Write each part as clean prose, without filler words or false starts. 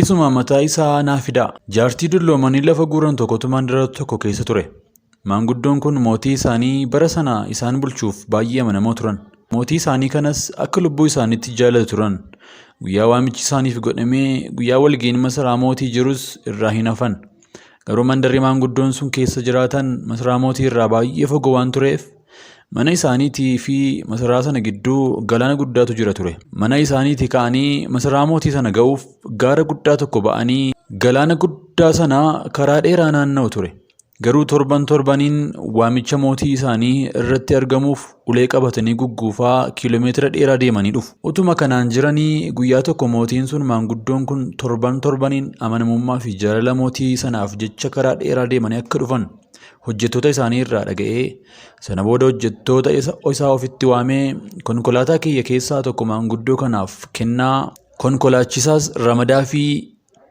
Isuma mataa isaa naa fidaa. Jaartii dulloomanii lafa guuran tokkotu mandara tokko keessa ture. Maanguddoon kun mootii isaanii bara sana isaan bulchuuf baay'ee amanamoo turan. Mootii isaanii kanas akka lubbuu isaaniitti jaalatu turan. Guyyaa waamichi isaaniif godhamee guyyaa walga'iin masaraa mootii jirus irraa hin hafan. Garuu mandarri maanguddoon sun keessa jiraatan masaraa mootii irraa baay'ee fagoo waan tureef mana isaaniitii fi masaraa sana gidduu galaana guddaatu jira ture. Mana isaaniitii ka'anii masaraa mootii sana ga'uuf gaara guddaa tokko ba'anii galaana guddaa sana karaa dheeraa naanna'u ture. Garuu torban torbaniin waamicha mootii isaanii irratti argamuuf ulee qabatanii gugguufaa kiiloomeetira dheeraa deemanii dhufu. Utuma kanaan jiranii guyyaa tokko mootiin sun maanguddoon kun torban torbaniin amanamummaa fi jaalala mootii sanaaf jecha karaa dheeraa deemanii akka dhufan hojjettoota isaanii irraa dhaga'ee sana booda hojjettoota isaa ofitti waamee konkolaataa kiyya keessaa tokko maanguddoo kanaaf kennaa konkolaachisaas ramadaa fi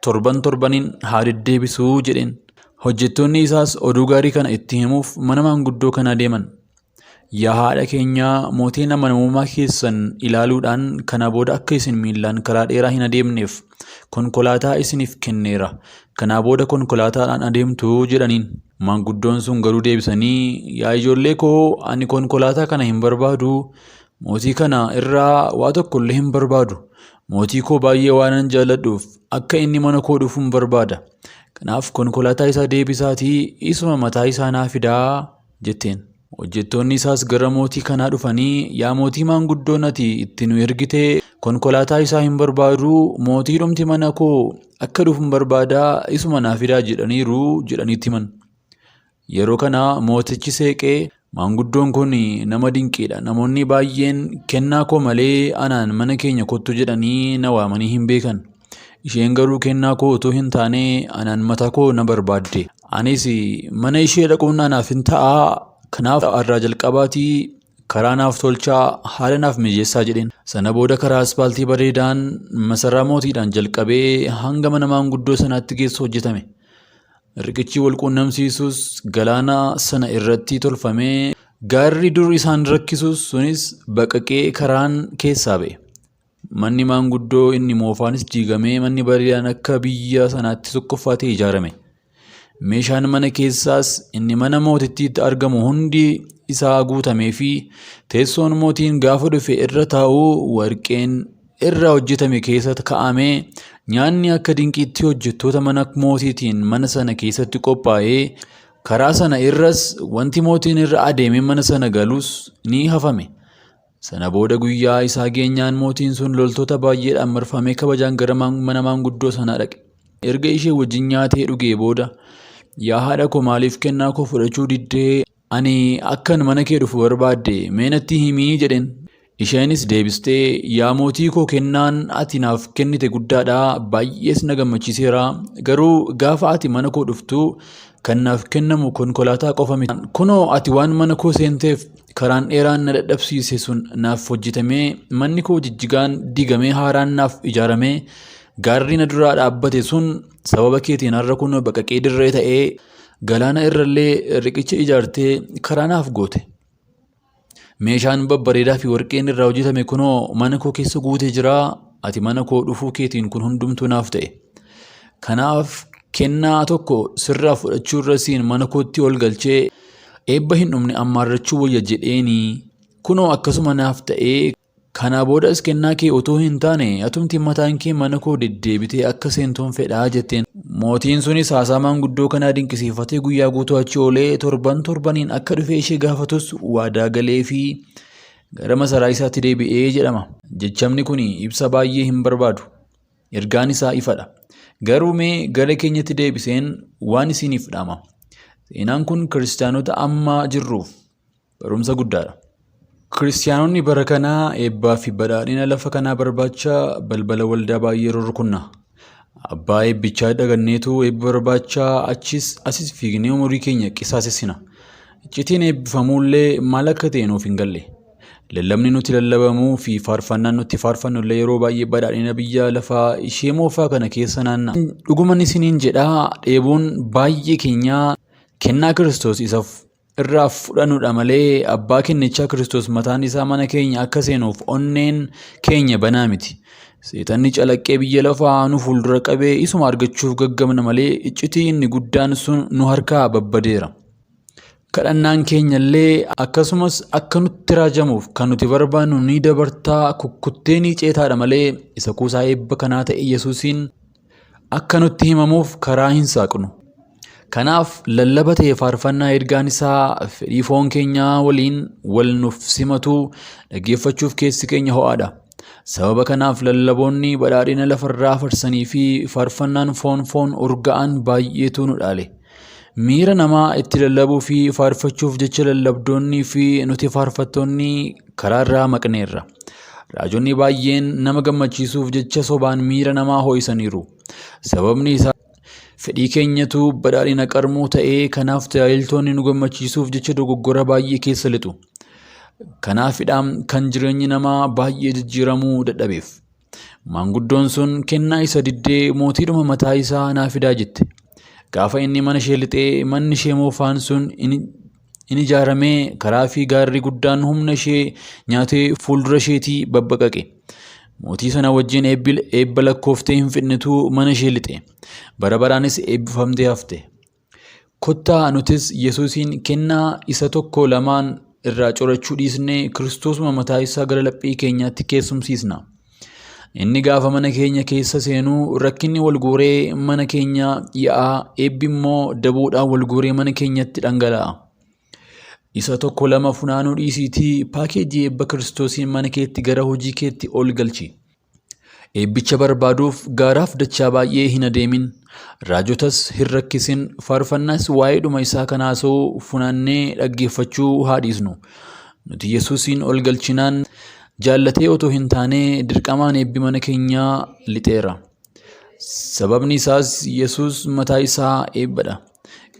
torban torbaniin haa deddeebisuu jedheen. Hojjettoonni isaas oduu gaarii kana itti himuuf mana maanguddoo kanaa deeman. Yaa haadha keenyaa mootiin amanamummaa keessan ilaaluudhaan kana booda akka isin miillaan karaa dheeraa hin adeemneef konkolaataa isiniif kenneera. Kanaa booda konkolaataadhaan adeemtu jedhaniin. Maanguddoon sun garuu deebisanii yaa ijoollee koo ani konkolaataa kana hin barbaadu. Mootii kana irraa waa tokko illee hin barbaadu. Mootii koo baay'ee waanan jaalladhuuf akka inni mana koo dhufuun barbaada. Kanaaf konkolaataa isaa deebisaatii isuma mataa isaa naa fidaa jetteen. Hojjettoonni isaas gara mootii kanaa dhufanii yaa mootii maanguddoon ati itti nu ergite konkolaataa isaa hin barbaadu mootii dhumti mana koo akka dhufuun barbaadaa isuma naa fidaa jedhaniiru jedhaniitti himan. Yeroo kana mootichi seeqee maanguddoon kun nama dinqiidha. Namoonni baay'een kennaa koo malee anaan mana keenya kottu jedhanii na waamanii hin beekan. Isheen garuu kennaa koo utuu hin taane anaan mataa koo na barbaadde. Anis mana ishee dhaquun anaaf hin ta'a. Kanaaf har'aa jalqabaatii karaa naaf tolchaa haala naaf mijeessaa jedheen. Sana booda karaa aspaaltii bareedaan masaraa mootiidhaan jalqabee hanga mana maanguddoo sanaatti geessu hojjetame. Riqichi wal quunnamsiisus galaana sana irratti tolfamee gaarri dur isaan rakkisus sunis baqaqee karaan keessaa ba'e. Manni maanguddoo inni moofaanis diigamee manni bareedaan akka biyya sanaatti tokkoffaa ta'e ijaarame. Meeshaan mana keessaas inni mana mootittiitti argamu hundi isaa guutamee fi teessoon mootiin gaafa dhufe irra taa'u warqeen irraa hojjetame keessa kaa'amee nyaanni akka dinqiitti hojjettoota mana mootiitiin mana sana keessatti qophaa'ee karaa sana irras wanti mootiin irra adeemee mana sana galus ni hafame. Sana booda guyyaa isaa geenyaan mootiin sun loltoota baay'eedhaan marfamee kabajaan gara mana maanguddoo sanaa dhaqe. Erga ishee wajjin nyaatee dhugee booda yaa haadha koo maaliif kennaa koo fudhachuu diddee ani akkan mana kee dhufu barbaadde mee natti himii jedheen. Isheenis deebistee yaa mootii koo kennaan ati naaf kennite guddaadha baay'ees na gammachiiseera garuu gaafa ati mana koo dhuftu kan naaf kennamu konkolaataa qofa miti. Kunoo ati waan mana koo seenteef karaan dheeraan na dadhabsiise sun naaf hojjetamee manni koo jijjigaan diigamee haaraan naaf ijaaramee gaarri na duraa dhaabbate sun sababa keetiin har'a kunoo baqaqee dirree ta'ee galaana irrallee riqicha ijaartee karaa naaf goote. Meeshaan babbareedaa fi warqeen irraa hojjetame kunoo mana koo keessa guutee jira. Ati mana koo dhufuu keetiin kun hundumtuu naaf ta'e. Kanaaf kennaa tokko sirraa fudhachuu irra siin mana kootti ol galchee eebba hin dhumne ammaarrachuu wayya jedheeni. Kunoo akkasuma naaf ta'ee Kanaa boodas kennaa kee utuu hin taane atumti mataan kee mana koo deddeebitee akka seentuun fedhaa jetteen. Mootiin sunis haasaa maanguddoo kanaa dinqisiifatee guyyaa guutuu achi oolee torban torbaniin akka dhufee ishee gaafatus waadaa galee fi gara masaraa isaatti deebi'ee jedhama. Jechamni kun ibsa baay'ee hin barbaadu. Ergaan isaa ifadha. Garuu mee gara keenyatti deebiseen waan isiniif dhaama. Seenaan kun kiristaanota amma jirruuf barumsa guddaadha. Kiristaanonni bara kanaa eebbaa fi badhaadhina lafa kanaa barbaacha balbala waldaa baay'ee rurrukunna. Abbaa eebbichaa dhaganneetu eebba barbaacha achis asis fiignee umurii keenya qisaasessina. Iccitiin eebbifamuullee maal akka ta'e nuuf hin galle. Lallabni nuti lallabamuu fi faarfannaan nuti faarfannu illee yeroo baay'ee badhaadhina biyya lafaa ishee moofaa kana keessa naanna'a. Dhuguman isiniin jedhaa dheebuun baay'ee keenyaa kennaa Kiristoos isa irraa fudhannudha malee abbaa kennichaa Kiristoos mataan isaa mana keenya akka seenuuf onneen keenya banaa miti. Seexanni calaqqee biyya lafaa nu fuuldura qabee isuma argachuuf gaggabna malee iccitii inni guddaan sun nu harkaa babbadeera. Kadhannaan keenya illee akkasumas akka nutti raajamuuf kan nuti barbaannu ni dabartaa kukkuttee ni ceetaadha malee isa kuusaa eebba kanaa ta'e Yesuusiin akka nutti himamuuf karaa hin saaqnu. Kanaaf lallaba ta'e faarfannaa ergaan isaa fedhii foon keenyaa waliin wal nuuf simatu dhaggeeffachuuf keessi keenya ho'aadha. Sababa kanaaf lallaboonni badhaadhina lafarraa farsanii fi faarfannaan foon foon urga'an baay'eetu nu dhaale. Miira namaa itti lallabuu fi faarfachuuf jecha lallabdoonnii fi nuti faarfattoonni karaarraa maqneerra. Raajonni baay'een nama gammachiisuuf jecha sobaan miira namaa ho'isaniiru. Sababni isaa fedhii keenyatu badhaadhina qarmuu ta'ee kanaaf tajaajiltoonni nu gammachiisuuf jecha dogoggora baay'ee keessa lixu. Kanaafidha kan jireenyi namaa baay'ee jijjiiramuu dadhabeef. Maanguddoon sun kennaa isa diddee mootiidhuma mataa isaa naa fidaa jette. Gaafa inni mana ishee lixee manni ishee moofaan sun in ijaaramee karaa fi gaarri guddaan humna ishee nyaatee fuuldura isheetii babbaqaqe. Mootii sana wajjin eebba lakkooftee hin fidnetu mana ishee lixe. Bara baraanis eebbifamtee hafte. Kottaa nutis Yesuusiin kennaa isa tokko lamaan irraa corachuu dhiisnee Kiristoosuma mataa isaa gara laphee keenyaatti keessumsiisna. Inni gaafa mana keenya keessa seenuu rakkinni wal guuree mana keenya yaa'aa eebbi immoo dabuudhaan wal guuree mana keenyatti dhangala'a. Isa tokko lama funaanuu dhiisiitii paakeejii eebba Kiristoosiin mana keetti gara hojii keetti ol galchi. Eebbicha barbaaduuf gaaraaf dachaa baay'ee hin adeemin. Raajotas hin rakkisin. Faarfannaas waa'eedhuma isaa kan haasa'u funaannee dhaggeeffachuu haa dhiisnu. Nuti Yesuusiin ol galchinaan jaallatee otoo hin taane dirqamaan eebbi mana keenyaa lixeera. Sababni isaas Yesuus mataa isaa eebbadha.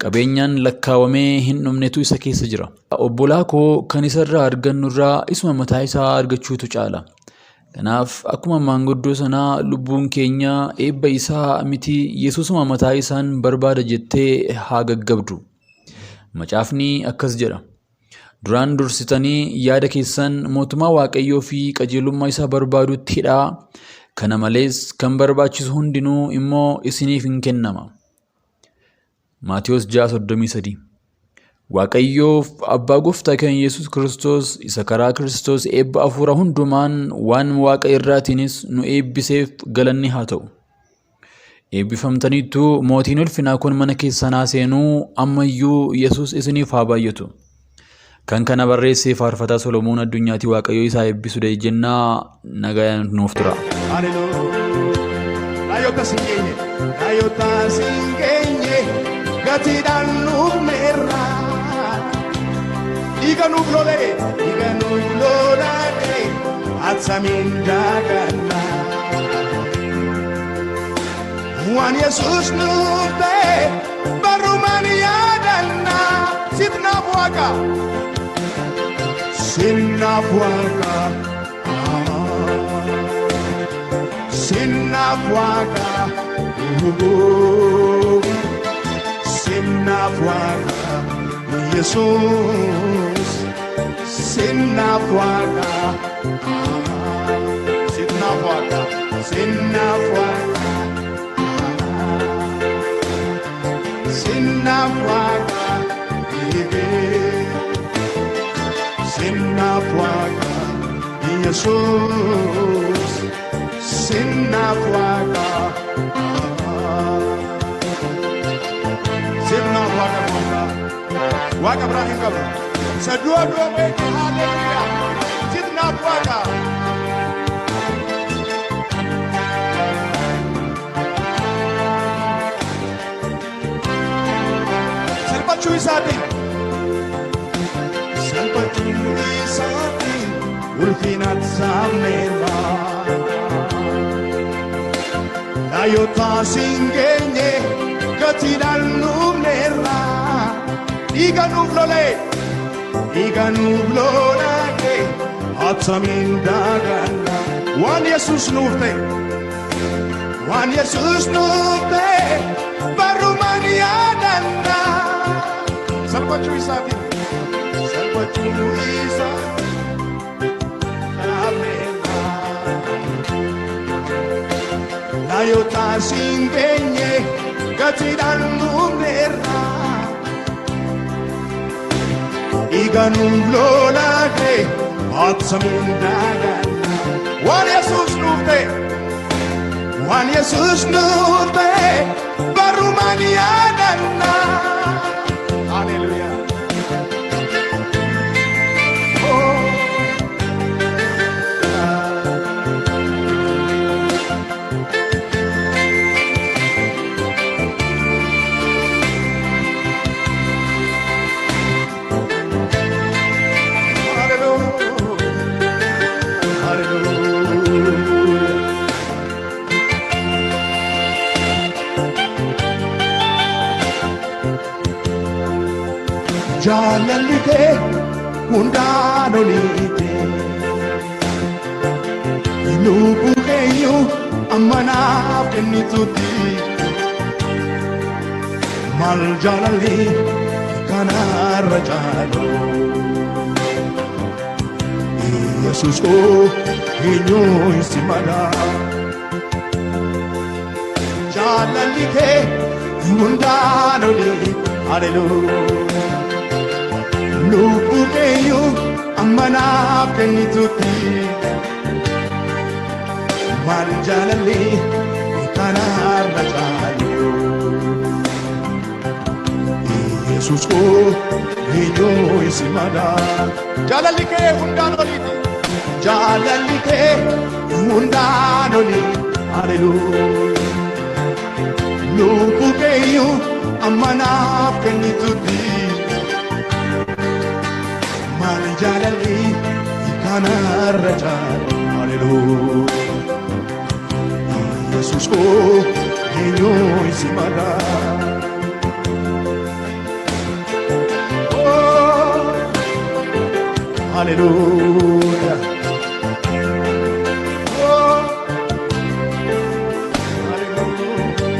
Qabeenyaan lakkaawamee hin dhumnetu isa keessa jira. Obbolaa koo kan isarraa argannurraa isuma mataa isaa argachuutu caala. Kanaaf akkuma maanguddoo sanaa lubbuun keenya eebba isaa miti Yesuusuma mataa isaan barbaada jettee haa gaggabdu. Macaafni akkas jedha. Duraan dursitanii yaada keessan mootummaa Waaqayyoo fi qajeelummaa isaa barbaadutti hidhaa. Kana malees kan barbaachisu hundinuu immoo isiniif hin kennama. Maatewos 6:33. Waaqayyoof abbaa gooftaa keenya Yesuus Kiristoos isa karaa Kiristoos eebba hafuura hundumaan waan waaqa irraatiinis nu eebbiseef galanni haa ta'u. Eebbifamtaniittu mootiin ulfinaa kun mana keessan haa seenuu ammayyuu Yesuus isiniif haa baay'atu. Kan kana barreesse faarfataa Solomoon Addunyaati Waaqayyo isaa eebbisu jennaa nagaan nuuf tura. Raayota siin geenye, raayota siin geenye, gatiidhaan nuufneerra. Dhiiga nuuf lolee, dhiiga nuuf lolaate, attamiin daaganna. Waan Yesuus nuuf ta'e, barumaan yaadanna. Sitnaaf waaqa, sinaaf waaqa. Sinaaf waaqa, sinaaf waaqa, Yesuus, sinaaf waaqa, sinaaf waaqa, sinaaf waaqa, sinaaf waaqa, sinaaf waaqa, Yesuus. Sinaaf waaqa. Sinaaf waaqa gooftaa. Waaqa biraa hin qabnu. Isa du'a du'a beeku haalleluuyaa. Sinaaf waaqa. Salphachuu isaatiin. Salphachuu isaatiin ulfinatti saamneerra. Raayota siin geenye gatiidhaan nuufneerra. Dhiiga nuuf lolee, dhiiga nuuf lolaate, attamiin daaganna. Waan Yesuus nuuf ta'e, waan Yesuus nuuf ta'e, barumaan yaadanna. Salphachuu isaatiin, salphachuu isaatiin, dhaabneerra. Naayota siin geenye gatiidhaan dhumneerra. Dhiiga nuuf lolaate attamiin daaganna. Waan Yesuus nuuf ta'e, waan Yesuus nuuf ta'e barumaan yaadanna. Haleluuyaa. Oh. Hallelujah. Hallelujah. Jaalalli kee hundaan oliite. Lubbuu keeyyuu amma naaf kennitutti. Maal jaalalli kanarra caalu? Yesuus koo, eenyu si mala? Jaalalli kee hundaan olii. Haleluuyaa. Lubbuu keeyyuu amma naaf kennitutti. Maal jaalalli kanarra caalu? Yesuus koo, eenyu si mala? Jaalalli kee hundaan oliiti. Jaalalli kee hundaan olii. Haleluuyaa. Lubbuu keeyyuu amma naaf kennitutti. Maal jaalalli kanarra caalu? Haleluuyaa. Yesuus koo, eenyu si mala? Oh, haleluuyaa. Oh, haleluuyaa.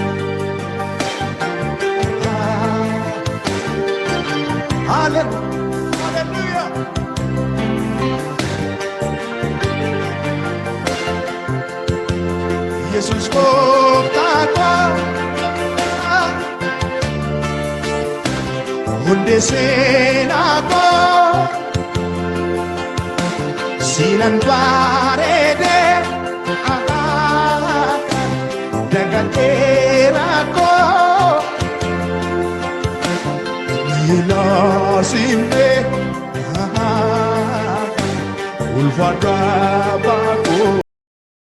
Hallelujah. Hallelujah. Yesus gooftaa koo, hundee seenaa koo, siinan bareedee dagadheera koo miila simtee ulfaata.